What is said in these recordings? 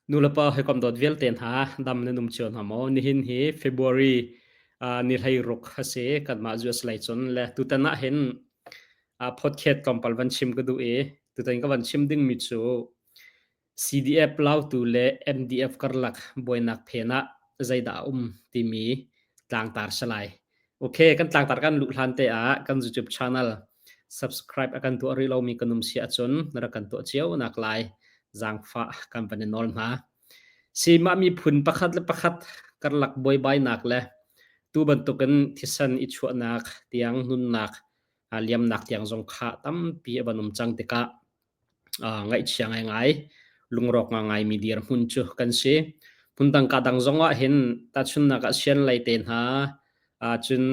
Nulepa hawikom dawt vialte hna dam nan um cio hna maw? Nihin hi February ni 16 a si. Kanmah US lei cun le tutan ah hin podcast tlawmpal van chim ka duh i tutan ka van chim dingmi cu CDF Lautu le MDF karlak buainak phen ah zeidah a um timi tlangtar si lai. Okay, kan tlangtar kan luh hlan te ah kan YouTube channel subscribe a kan tuah rih lomi kan um si ahcun na rak kan tuah cio nak lai zaangfah kan van i nawl hna. Si mah miphun pakhat le pakhat karlak buaibainak le tu bantukin thisen i chuahnak tiang nunnak liamnak tiang zong kha tampi a van um cang tikah ngaihchia ngaingai lungrawk ngaingaimi dirhmun cu kan si. Phundang ka dang zong ah hin tahchunhnak ah sian lei te hna cun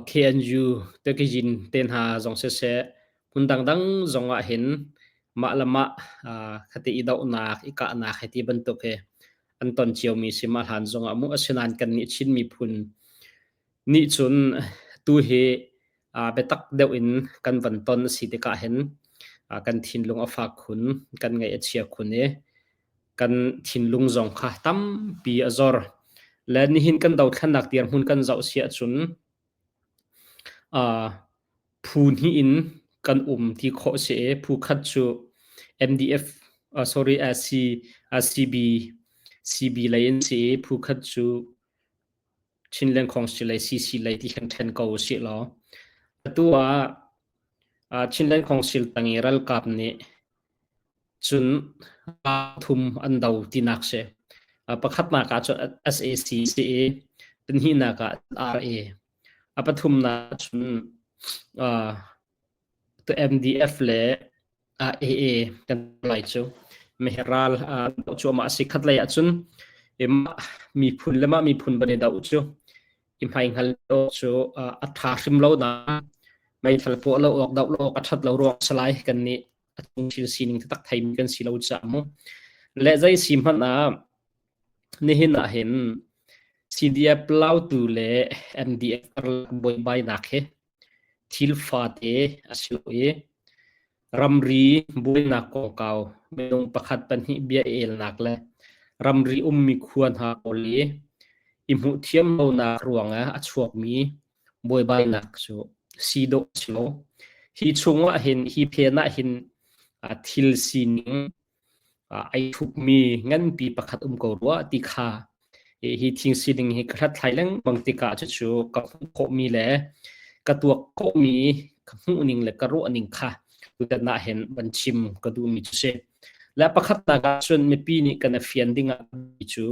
KNU Tekijin te hna zong siseh hmun dangdang zong ah hin mah le mah khati i dohnak i kahnak hei ti bantuk hi an ton ciomi si mah hlan zong ah mu asinain kannih Chin miphun nih cun tu hi biatak deuh in kan van ton a si tikah hin kan thinlung a fak khun, kan ngaih a chia khun i kan thinlung zong kha tampi a zor. Le nihin kan dothlennak dirhmun kan zoh si ahcun phu hnih in kan um ti khawh si i phu khat cu MDF sorry C, CB CB lei in si i phu khat cu Chinland Council lei CC lei ti khan ṭhen ko usih law atu ah Chinland Council tang i ralkap nih cun thum an do tinak si. Pakhatnak ah cun SAC si i pahnihnak ah RA. A pathumnak cun MDF le AA kan lai cu meheral doh cuahmah a si. Khat lei ahcun miphun le mah miphun ban i doh cu i hmaihngal cu a ṭha hrim lo na meithal puah lo awk doh lo awk a ṭhat lo ruang salai kan nih a chung thil sining taktak theimi kan si lo caah mu. Le zei si hmanh ah nihin ah hin CDF Lautu le MDF karlak buaibainak hi thil fate a si lo i ramri buainak kongkau minung pakhat pahnih bia i elnak le ramri ummi khua hna pawl i i hmuh thiam lonak ruangah a chuakmi buaibainak cu si dawh a si lo. Hi chungah hin hi phen ah hin thil sining ai thupmi nganpi pakhat um ko rua ti kha hi thing sining hi ka hlathlai lengmang tikah cucu ka hmuh khawhmi le ka tuak khawhmi ka hmuhning le ka ruahning kha tutan ah hin van chim ka duhmi cu si. Le pakhatnak ah cun mipi nih kan i fian ding ah cu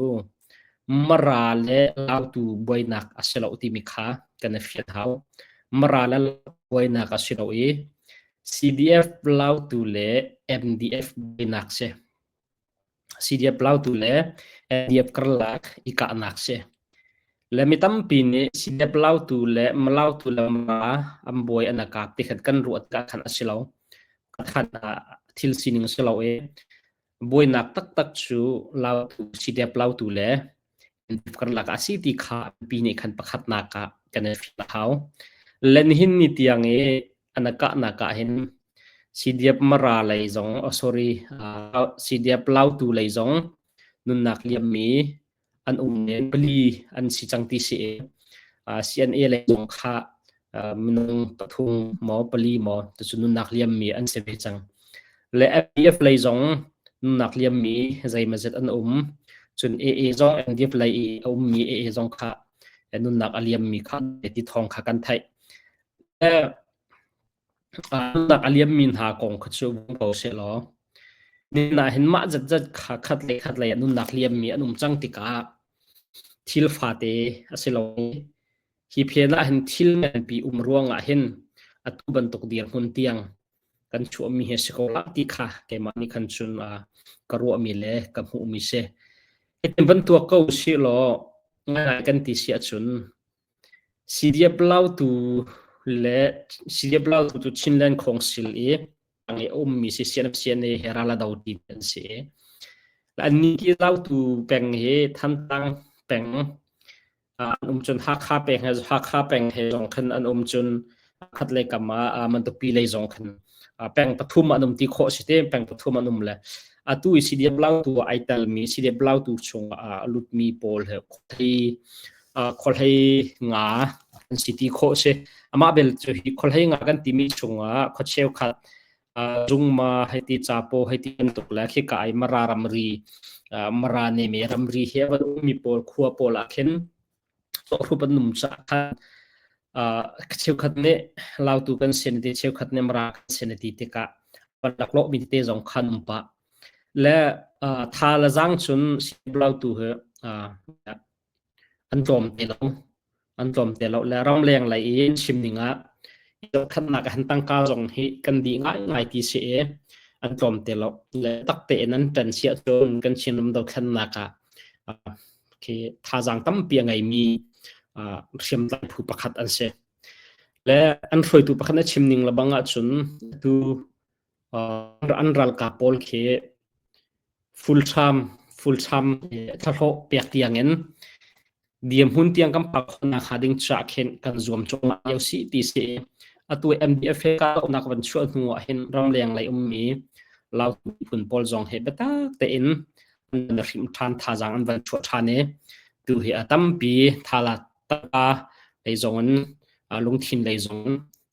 Mara le Lautu buainak a si lo timi kha kan i fian hau. Mara le buainak a si lo i CDF Lautu le MDF buainak si. CDF Lautu le MDF karlak i kahnak si. Le mi tampi nih CDF Lautu le Malautu le Mara an buai an kap ti khan kan ruat ka khan a si lo. Khan thil sining a si lo i Buainak taktak cu Lautu, CDF Lautu le NDF karlak ah a si ti kha mipi nih khan pakhatnak ah kan i fian a hau. Le nihin ni tiang i an kahnak ah hin CDF Mara lei zong, oh sorry, uh, CDF Lautu lei zong nunnak liammi an um nen pali an si cang ti si i CNA lei zong kha minung pathum maw pali maw tucu nunnak liammi an si ve cang. Le FDF lei zong nunnak liammi zeimazet an um. Cun AA zong NDF lei i a ummi AA zong kha nunnak a liammi kha ti thawng kha kan theih. Nunnak a liammi hna kong kha cu vung ko sehlaw nihin ah hin mah zatzat kha khat le khat lei ah nunnak liammi an um cang tikah thil fate a si lo i hi phen ah hin thil nganpi um ruangah hin atu bantuk dirhmun tiang kan chuahmi hi a si ko la ti kha keimah nih khan cun ka ruahmi le ka hmuhmi si. Hitin van tuak ko usih law ngai kan ti si ahcun CDF Lautu le CDF Lautu cu Chinland Council i tang i a ummi si CNF-CNA he ral a do ṭi an si. Annih hi Lautu peng hi Thantlang peng an um cun Hakha peng he Hakha peng he zong khan an um cun khat lei kam ah Matupi lei zong khan peng pathum an um ti khawh si te peng pathum an um le. Atu i CDF Lautu ah ai telmi CDF Lautu chung ah a lutmi pawl he khuahlei khuahlei nga an si ti khawh si. Amah bel cu hi khuahlei nga kan timi chungah khua cheukhat zungma hei ti capo hei ti bantuk le khika ai Mara ramri Mara neme ramri he a van ummi pawl khua pawl ah khin hrup an um caah khan cheukhat nih Lautu kan si ti cheukhat nih Mara kan si ti tikah van laklawh mi tete zong khan um pah. Le tha le zaang cun Lautu hi an tlawm te lo. An tlawm te lo. Le ramleng lei in chim ning ah zohkhanhnak ah tangka zong hi kan dih ngaingai ti si i an tlawm te lo. Le tak tein an ṭan si ahcun kan Chinram dothlennak ah khi thazaang tampi a ngeimi hriamtlai phu pakhat an si. Le an hruaitu pakhat na chim ning lebang ahcun atu an ralkap pawl khi full time full time thlahlawh pek tiang in dirhmun tiang kan phak khawhnak hnga ding caah khin kan zuam cuahmah lio si ti si. Atu MDF he kahdohnak van chuah hnu ah hin ramleng lei ummi Lautu miphun pawl zong he biatak tein an hrim ṭhan thazaang an van chuah ṭhan i tu hi a tampi thala tangka lei zong in lungthin lei zong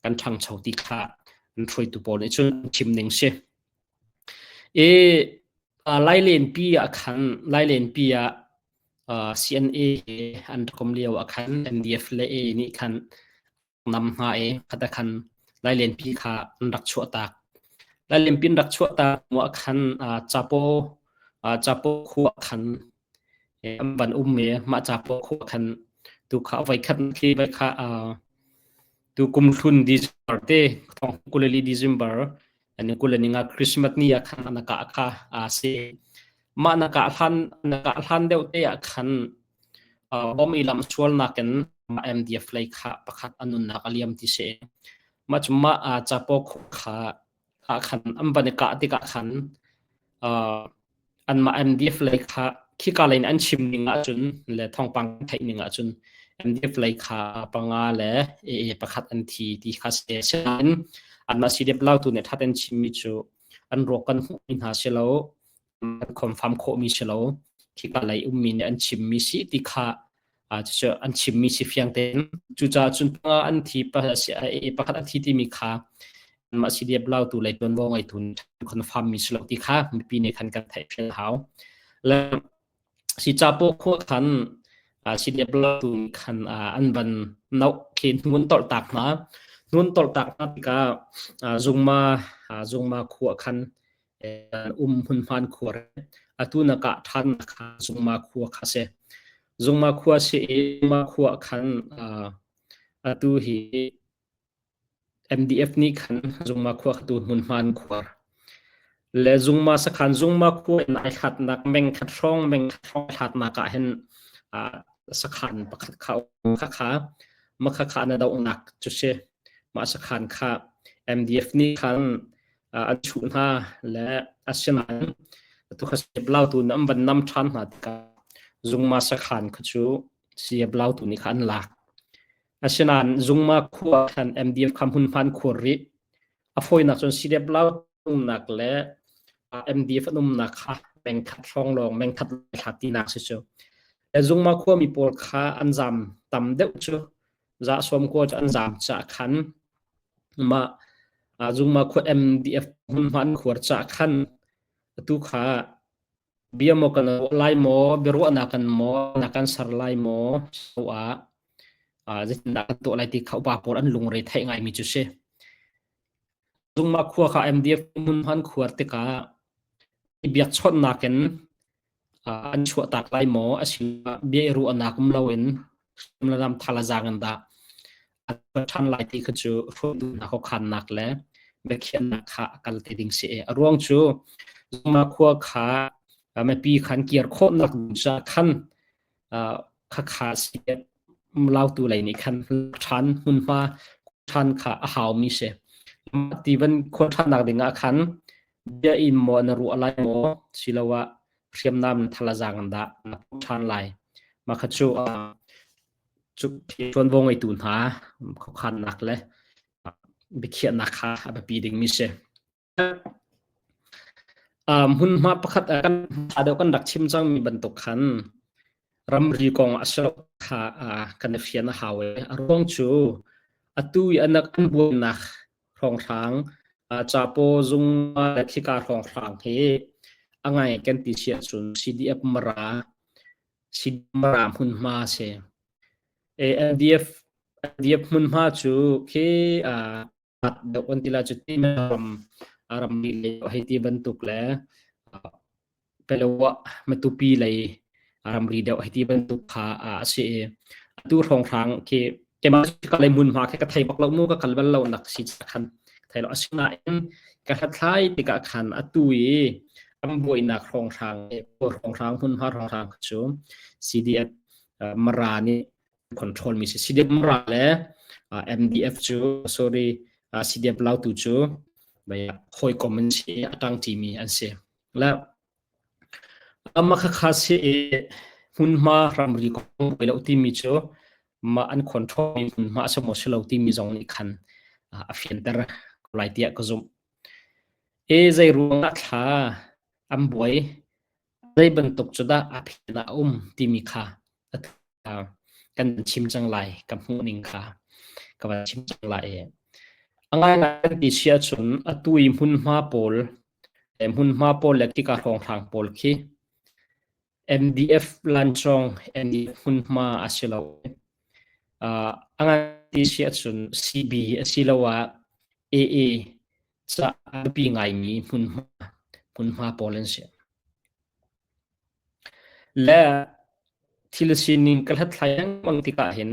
kan ṭhangcho ti kha an hruaitu pawl nih cun an chim ning si. I Lailenpi ah khan Lailenpi ah CNA he an rak um lio ah khan MDF le A nih khan nam hna i khat ah khan Lailenpi kha an rak chuahtak. Lailenpi an rak chuahtak hnu ah khan capo capo khua khan an van um i mah capo khua khan tu kha voikhat khi voi kha tu kum hlun December te thong 24 December an 20 nga Christmas ni ah khan an kah kha a si. Mah na kah hlan na kah hlan deuh te ah khan bom i lamh sualnak in MDF lei kha pakhat a nunnak a liam ti si. Mah cu mah capo kha ah khan an van i kah tikah khan anmah MDF lei kha khika lei in an chim ning ahcun le thawngpang theih ning ahcun MDF lei kha panga le AA pakhat an thi ti kha si. Sinain anmah CDF lautu nih that an chimmi cu an ruak kan hmuhmi hna si lo kan confirm khawhmi si lo khika lei ummi nih an chimmi si ti kha cucu an chimmi si fiang tein cucaah cun panga an thi pakhat an thi timi kha mah CDF lautu lei tuanvo ngeitu confirm mi si lo ti kha mipi nih khan kan theih fian hau le si capo khua khan CDF lautu khan an van no khi hnun tolh tak hna hnun tolh tak hna tikah zungma zungma khua khan um hmunhman khua atu na kah ṭhan kha zungma khua kha si zungma khua si i zungma khua khan atu hi MDF nih khan zungma khua kha tu hmunhman khuar le zungma sakhan zungma khua in ai hlatnak meng khat hrawng meng khat hrawng hlatnak ah hin sakhan pakhat kha kha kha makha kha na dohnak cu si mah sakhan kha MDF nih khan an chuh hna le asinain atu kha siablautu nih an van nam ṭhan hna tikah zungma sakhan kha cu siablautu nih kha an lak. Asinain zungma khua khan MDF kha hmunhman khuar rih. A fawinak cun siablau umnak le MDF an umnak kha mengkhat hrawng lawng mengkhat hlat tinak si cu. Le zungma khuami pawl kha an zam tam deuh cu za sawm khua cu an zam caah khan Mah zungma khua MDF hmunhma an khuar caah khan atu kha bia maw kan ruah lai maw, biaruahnak kan maw, na kan ser lai maw so ah zeitindah kan tuah lai ti kha upa pawl an lungre theih ngaimi cu si. Zungma khua kha MDF hmunhma an khuar tikah i biakchawnhnak in an chuahtak lai maw asiloah bia i ruahnak um loin hriamnam thalazang in dah an ṭhan lai ti kha cu hruaitu khuakhannak le biakhiahnak kha a kal te ding si. A ruang cu zungma khua kha mipi khan kir khawhnak ding caah khan khakha si lautu lei nih khan ṭhan hmunhma ṭhan kha a haumi si. Ti van khua ṭhannak ding ah khan bia in maw na ruah lai maw siloah hriamnam thalazang in dah na put ṭhan lai. Mah kha cu cu ṭuanvo ngeitu hna khuakhannak le biakhiahnak kha a biapi dingmi si. Hmunhma pakhat ah kan deuh kan rak chim cangmi bantuk khan ramri kong a si lo kha kan i fian a hau i a ruang cu atu i an an buainak hrawnghrang capo zung le khika hrawnghrang hi a ngai kan ti si ahcun CDF Mara CDF Mara hmunhma a si. NDF NDF hmunhma cu khi deuh kan ti lai cu ti ram ramri lei hei ti bantuk le Palawa Matupi lei ramri deuh hei ti bantuk kha a si i atu hrawnghrang khi keimah ka lei hmunhma khi ka thei bak lo mu ka kal bal lo nak si khan thei lo asinain ka hlathlai tikah khan atu i ram buainak hrawnghrang hrawnghrang hmunhma hrawnghrang cu CDF Mara nih control mi si CDF Mara le MDF cu sorry CDF Lautu cu hawikom an si a tangṭi mi an si le ama khakha si i hmunhma ramri kong buai lo timi cu ma an control mi hmunhma a si maw si lo timi zong nih khan a fianter ko lai tiah ka zumh. E zei ruangah thla an buai zei bantuk cu dah a phen ah a um timi kha kan chim cang lai ka hmuh ning kha ka van chim cang lai. A ngaingai kan ti si ahcun atu i hmunhma pawl hmunhma pawl le khika hrawnghrang pawl khi MDF lancawng MDF hmunhma a si lo. A ngai ti si ahcun CB asiloah AA ca a biapi ngaimi hmunhma hmunhma pawl an si. Le thil sining ka hlathlai lengmang tikah hin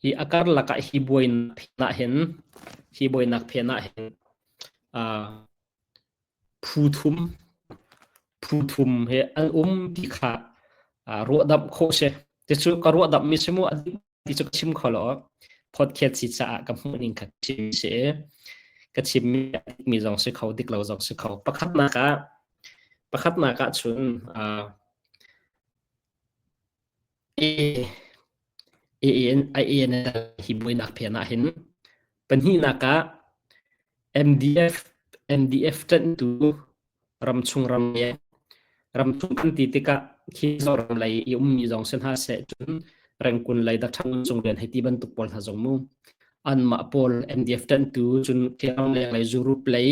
hi a karlak ah hi buainak phen ah hin hi buainak phen ah hin phu thum phu thum he an um ti kha ruahdamh khawh si. Ticu ka ruahdamh mi si mu a ti cu ka chim kho lo. Podcast si caah ka hmuh ning kha chim si. Ka chimmi mi zong si kho dik lo zong si kho. Pakhatnak ah pakhatnak ah cun A hi buainak phen ah hin pahnihnak ah MDF MDF ṭanhtu ramchung ram le ramchung kan ti tikah khi Zoram lei i ummi zong si hna seh cun Rengkun lei Dathang cung rian hei ti bantuk pawl hna zong mu anmah pawl MDF ṭanhtu cun Thiang leng lei Zurup lei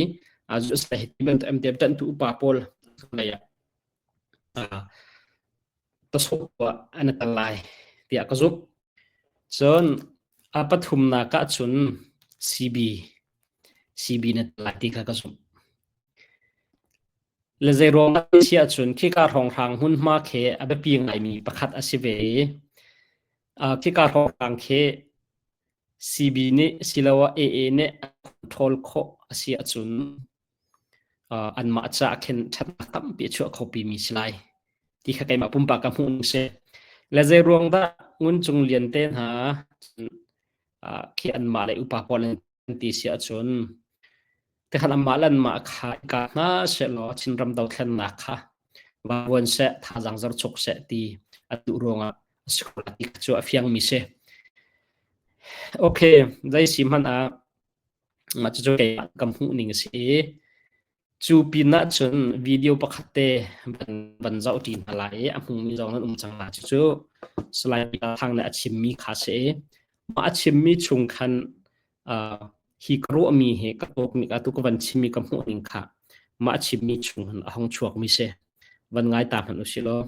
hei ti bantuk MDF ṭanhtu upa pawl lei ah tasawh an i tel lai tiah ka zumh. Cun a pathumnak ah cun CB CB na tel lai ti kha ka zumh. Le zei ruang ah si ahcun khika hrawnghrang hmunhma khi a biapi ngaimi pakhat a si ve i khika hrawnghrang khi CB nih siloah AA nih an control khawh a si ahcun anmah caah khin ṭhatnak tampi a chuah kho pimi si lai ti kha keimah pumpak ka hmuh ning si. Le zei ruang dah Ngun Cung Lian te hna khi anmah le upa pawl an ti si ahcun tikhan anmah le anmah kha i kah hna sehlaw Chinram dothlennak kha vavuan seh thazaang zarchuk seh ti a duh ruangah a si ko lai ti cu a fiangmi si. Okay, zei si hmanh ah mah cucu keimah ka hmuh ning a si i cu pin ah cun video pakhat te van, van zoh ṭi hna lai i a hmumi zong nan um cang lai. Cucu Salai Peter Thang nih a chimmi kha si i mah a chimmi chung khan uh, hi ka ruahmi hi ka tawkmi atu ka van chimmi ka hmuh ning kha mah a chimmi chung hin a hung chuakmi si. Van ngai ta hmanh usih law.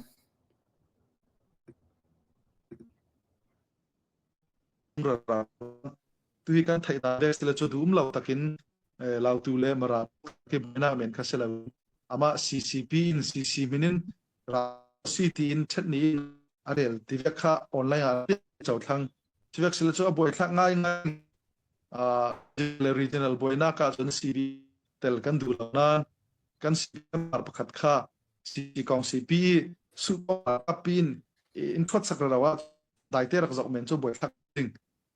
Tuhi kan theih dan ve sila cu dum lo takin Lautu le Mara ke bina men kha sila ama CCP in CC minin ra si ti in thet ni a rel ti vek kha online ah cho thlang sivek sila cu a buai thlak ngai ngai le regional buainak ah cun CB tel kan duh lo nain kan CB pakhat kha CC kong CP su pin in thot sak lo ah daite rak zoh men cu buai thlak ding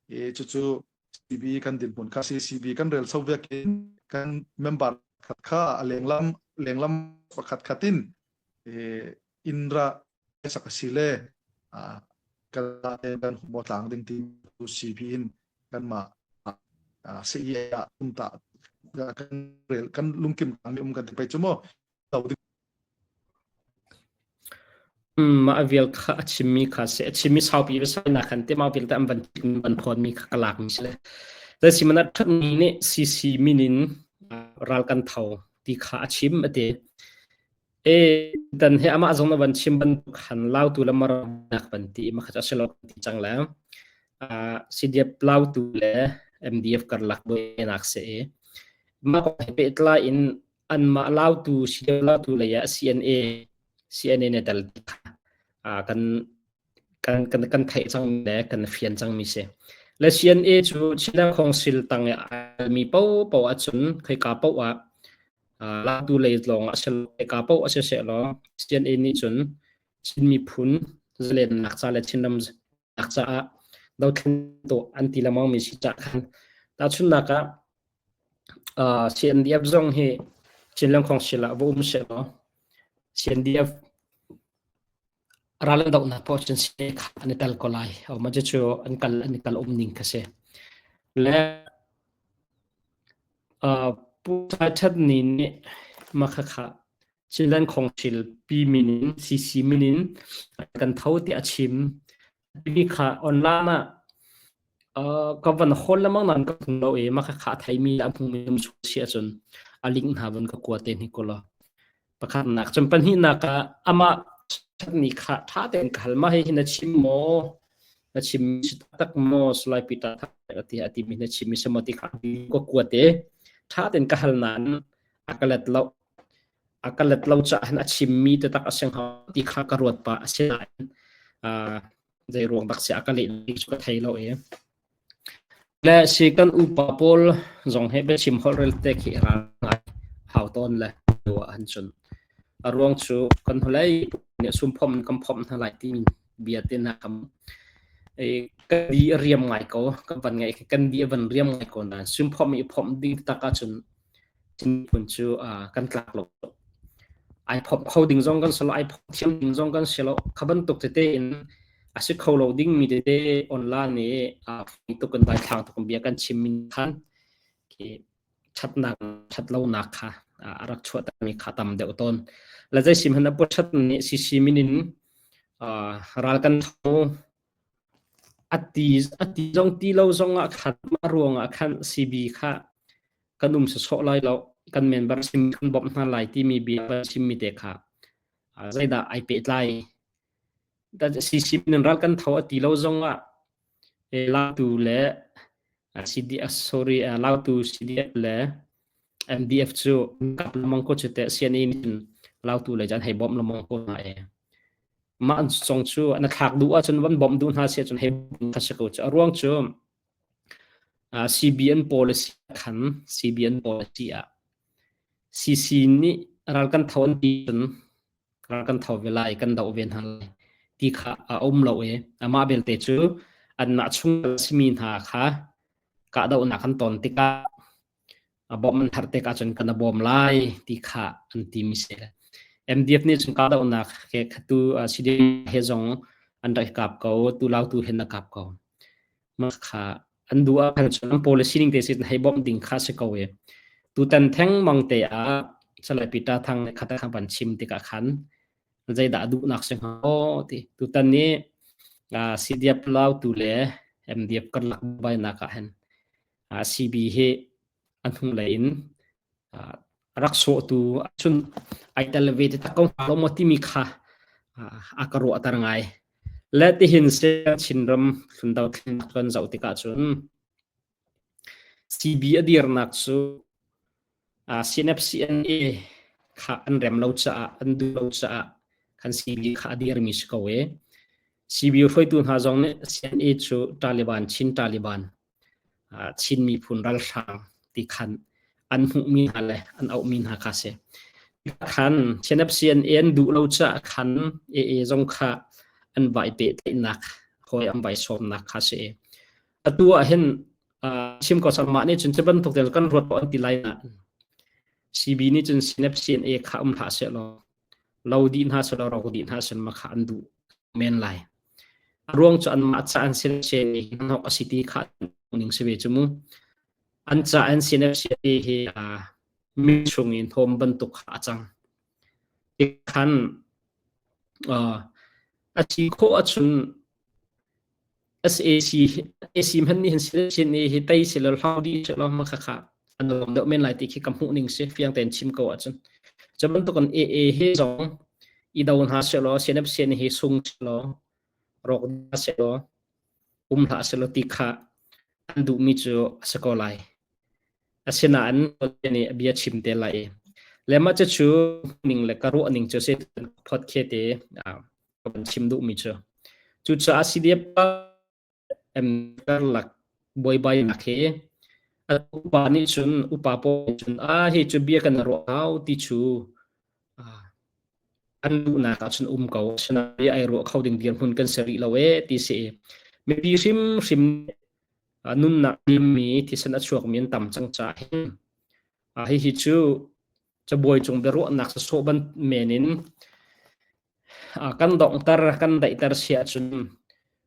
i cucu CB kan dinhmun kha CCB kan rel so vek in kan member khat kha a lenglam lenglam pakhat khatin in ra sak si le kan kan humo tlang ding ti CB in kan ma CE ah um ta kan rel kan lungkim kan um kan ti pai chu mo. Mah vial kha a chimmi kha si. A chimmi saupi va sai nak khan te mah vialte an van van phawnmi kha ka lakmi si le. Zei si man ṭhatmi nih CC min in ral kan tho ti kha a chim a ti. E dan he amah zong na van chim bantuk khan lautu le maranak van ti ma kha a si lo ti cang le. CDF lautu le MDF karlak buainak si i. Mah kong he pehtlai in anmah lautu CDF lautu lei ah CNA CNA nih tel kha kan kan kan kan theih cang le kan fian cang mi si. Le CNA cu Chinland Council tang i mi po po ahcun khoika po ah latu lei lawng ah sel ka po a si se law CNA nih cun Chin miphun zalennak ca le Chinram nak caah dothlen to an ti lamang mi si ca khan tahchunnak ah CNDF zong hi Chinland Council ah va um se law CNDF ral an dohnak poh cun si kha an i tel ko lai. Mah cucu an kal an i kal um ning kha si. Le Pu Sai That Ni nih mah khakha Chinland Council pi min in CC min in kan tho tiah a chim. Timi kha online ah ka van hawl lengmang nain ka hmu lo i mah khakha a theimi le a hmumi um chung si ahcun a link hna vun ka kua te hni ko law. Pakhatnak cun pahnihnak ah amah ṭhatmi kha ṭha tein ka hal. Mah hihi na chim maw? Na chim si taktak maw? Salai Peter ti a timi na chim si maw ti kha ka kuat i ṭha tein ka hal nain a ka let lo. A ka let lo caah hin a chimmi taktak a si hnga ti kha ka ruat pah. Asinain zei ruang dak si a ka leh cu ka thei lo i. Le si kan upa pawl zong he biachim holhrel te khi ral ngai hau tawn le ah han cun. A ruang cu kan hnulei nih sumphom in kan phomh hna lai timi bia te hna kam kan di a riam ngai ko kan van ngai kan di a van riam ngai ko nain sumphom i phomh ding tak ahcun miphun cu kan tlak lo. Ai phomh kho ding zong kan si lo, ai phomh thiam ding zong kan si lo. Kha bantuk tete in a si kho lo ding mi tete online i tuk kan daithlang tuk bia kan chim min khan khi thatnak thatlonak kha a rak chuahtermi kha tam deuh tawn. La zei sim han a pu that nih CC min in ral kan tho a ti zong ti lo zong ah khan mah ruang ah khan CB kha kan um sawsawh lai lo kan member sim kan bawmh hna lai timi bia kan chimmi te kha zeidah ai pehtlai CC min ral kan tho a ti lo zong ah Lautu le CDF sorry Lautu CDF le MDF cu kap lamang ko chu te CNA nih Lautu le jan hei bawmh lamang ko na e mah song cu na thlak duh ahcun van bawmh duh hna si ahcun hei kha si ko cu a ruang cu CBN policy khan CBN policy ah CC nih ral kan tho an ti cun ral kan tho ve lai kan doh ve hna lai ti kha a um lo i amah belte cu anmah chung simi hna kha kahdohnak kan ton tikah a bawmh an har tik ahcun kan bawm lai ti kha an timi si. MDF nih cun kahdohnak he khatu CDM he zong an rak kap ko, tu lautu hen na kap ko. Mah kha an duh ah khan cun an policy ning te sin hei bawmh ding kha si ko i. Tutan theng mang te ah Salai Peter Thang nih khat kha van chim tikah khan zeidah duhnak si hnga ti. Tutan ni CDF lautu le MDF karlak buainak ah hin CB hi an hnulei in rak sawhtu cun ai tel ve te tak ko hnga lo maw timi kha a ka ruahter ngai. Le tihin se Chinram hlun dothlennak kan zoh tikah cun CB a dirnak cu CNFCNA kha an rem lo caah an duh lo caah khan CB kha a dirmi si ko e. CB hruaitu hna zong nih CNA cu Taliban Chin Taliban Chin miphun ralhrang ti khan an hmuhmi hna le an auhmi hna kha si. Khan CNFCNA an duh lo caah khan AA zong kha an vai pehtlaihnak hawi an vai sawmnak kha si. Atu ah hin chim ko sang mah nih cun cu bantuk te kan ruat ko an ti lai na CB nih cun CNFCNA kha um hlah seh law lo dih hna seh law ro dih hna seh ma kha an duh men lai. A ruang cu anmah ca an CNFCNA hi hnok a si ti kha ning si ve cu mu. An ca an CNFCNA hi mi chung in thawm bantuk kha a cang. Khan. A si khawh ahcun SAC AC hmanh nih hin CNA hi tei selaw hlau dih selaw ma khakha an lawm deuh men lai ti khi ka hmuh ning si fiang tein chim ko ahcun. Cu bantukin AA hi zong i do hna selaw CNF CNA hi sung selaw rawk hna selaw um hlah selaw ti kha an duhmi cu a si ko lai. Asinain nih a bia chim te lai i le mah cucu ning le ka ruah ning cu si phot khe te ka van chim duhmi cu. Cucaah CDF karlak buaibainak hi upa nih cun upa pawl nih cun a hi cu bia kan ruah hau ti cu an duhnak ah cun um ko. Asinain ai ruah kho ding dirhmun kan si rih lo ee ti si. Mipi hrimhrim nunnak limmi thisen a chuakmi an tam cang caah hin hihi cu cabuai cung biaruahnak sawsawh ban men in kan donghter kan daihter si ahcun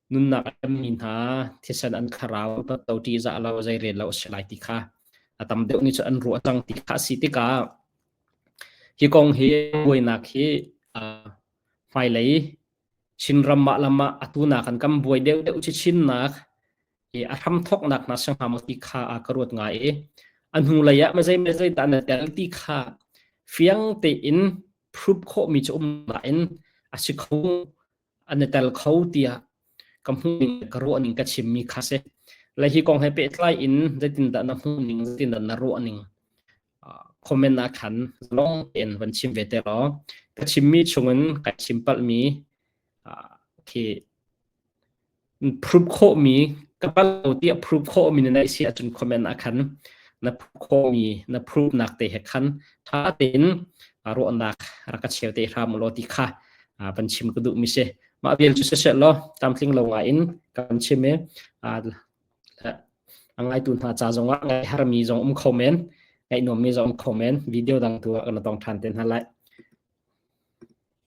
nunnak a lemmi hna thisen an thlarau to ṭihzah lo zeirel lo a si lai ti kha a tam deuh nih cun an ruah cang ti kha a si tikah hi kong hi buainak hi hmailei Chinram mah lam ah atu nakin kan buai deuhdeuh chinnak i a hramthawknak hna si hnga maw ti kha a ka ruat ngai i a hnulei ah mazei mazei dah na tel ti kha fiang tein proof khawhmi cu um nain a si kho an i tel kho tiah ka hmuh ning ka ruah ning ka chimmi kha si. Le hi kong he pehtlai in zeitindah na hmuh ning zeitindah na ruah ning comment ah khan zalong tein van chim ve te law ka chimmi chungin kai chim palhmi khi proof khawhmi ka palh lo tiah proof khawhmi na neih si ahcun comment ah khan na proof khawhmi na proof nak te he khan tha tein ruahnak rak ka cheu te hram law ti kha van chim ka duhmi si mah vial cu siseh law tlamtling lo ngai in kan chim i a ngaitu hna ca zongah ngaih harmi zong um kho men ngaih nuammi zong um kho men video dang tu ah kan tong ṭhan te hna lai.